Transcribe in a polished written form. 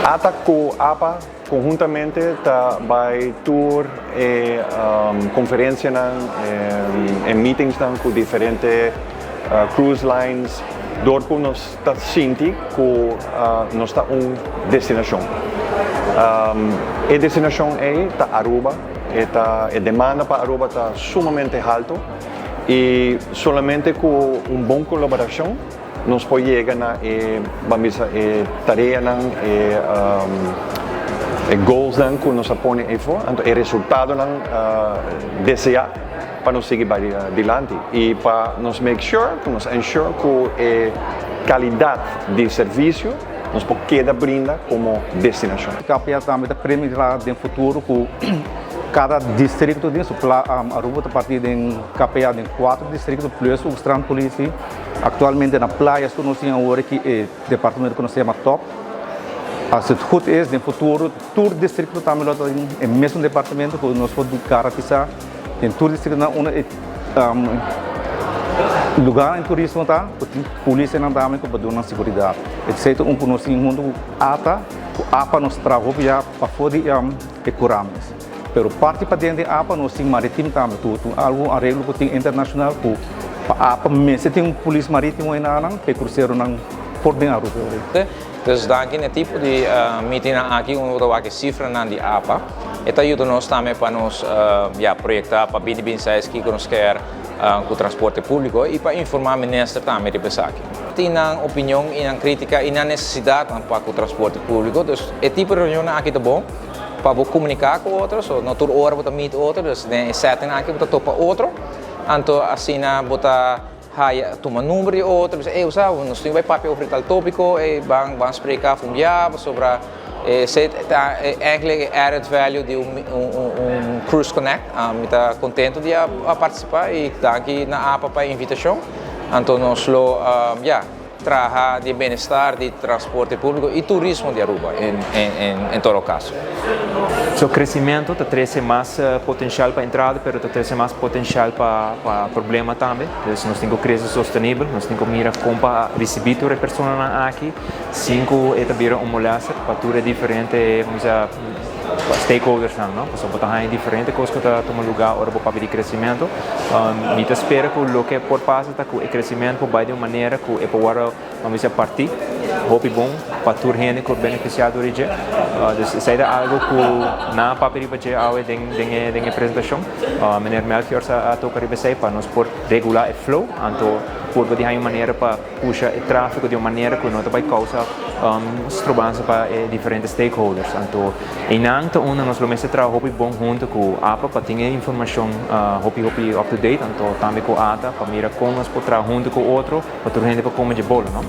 ATA ku APA konhuntamente ta bai tur e konferensianan, e meetingsnan ku diferente cruise lines dor ku nos ta sinti ku nos ta un destinashon. E destinashon ei ta Aruba, e ta e demanda pa Aruba ta sumamente halto i solamente ku un bon kolaborashon nos por yega na e, ban bisa, e tareanan, e goalsnan ku nos a pone eyfo, anto e resultadonan deseá pa nos sigui bai dilanti i pa nos make sure ku nos ensure ku e kalidat di servisio nos por keda brinda komo destinashon. KPA tambe ta premira den futuro ku kada distrikto den su Aruba ta parti den KPA den kuater distrikto plus un strandpolitie. Aktualmente na Playa Sur nos tin awor aki e departamento ku nos ta yama top. As het goed is den futuro tur distrikto tambe lo ta den e mesun departamento ku nos por garantisá den tur distriktonan unda e lugarnan di turismo ta ku tin polisnan tambe ku por duna nan seguridat. Esei ta un ku nos tin huntu ku ata ku apa nos traha hopi ya pafó di e kurames. Pero parti paden di apa nos tin maritim tambe tur tin algun areglo ku tin internashonal ku pa apa mester tin un polis maritimo enanan pa e kruseronan por den Aruba. Dus danki na e tipo di meetingnan aki unda bo ta wak e sifranan di apa. E ta yuda nos tambe pa nos ya proyekta pa binti binti seis kiko nos kier ku transporte públiko i pa informá minister tambe riba esaki. Tin nan opinion i nan krítika i nan nesesidatnan pa ku transporte públiko. Dus e tipo di reunionnan aki ta bon pa bo komuniká ku otro. So no tur ora bo ta meet otro, dus den e setting aki bo ta topa otro. Anto asina bo ta haya tuma number di otro, bisa, ey, bo sa, nos tin bai papia over di tal tópiko, ey, ban ban spreká afun bia, pasobra esei ta eigenlijk e added value di un un Cruise Connect. Mi ta kontento di a partisipá i danki na apa pa e invitashon. Anto nos lo, ya, traha di e benestar di transporte públiko i turismo di Aruba en todo kaso. So crecimento ta trece mas potencial pa entrada pero ta trece mas potencial pa problema tambe. Dus nos tin cu crece sostenibel, nos tin cu mira con pa ricibi tur e personanan aki sin cu e ta bira un molester pa tur e diferente stakeholdersnan, no? Pasobra bo ta haña diferente cos cu ta tuma lugar ora bo papia di crecimento. Mi ta spera cu loke por pasa ta cu e crecimento por bay di un manera cu e por worde, ban bisa, parti hopi bon pa tur hende cu beneficia dor di dje. Dus esey ta algo cu nan a papia riba dje awe den den e presentacion. Meneer Melchior a toca riba esey pa nos por regula e flow, anto purba di haña un manera pa pusha e tráfiko di un manera ku no ta bai kousa strobansa pa e diferente stakeholders. Anto einan ta unda nos lo mester traha hopi bon huntu ku apa pa tin e informashon hopi hopi up to date, anto tambe ku ata pa mira kon nos por traha huntu ku otro pa tur hende por kome dje bolo, no.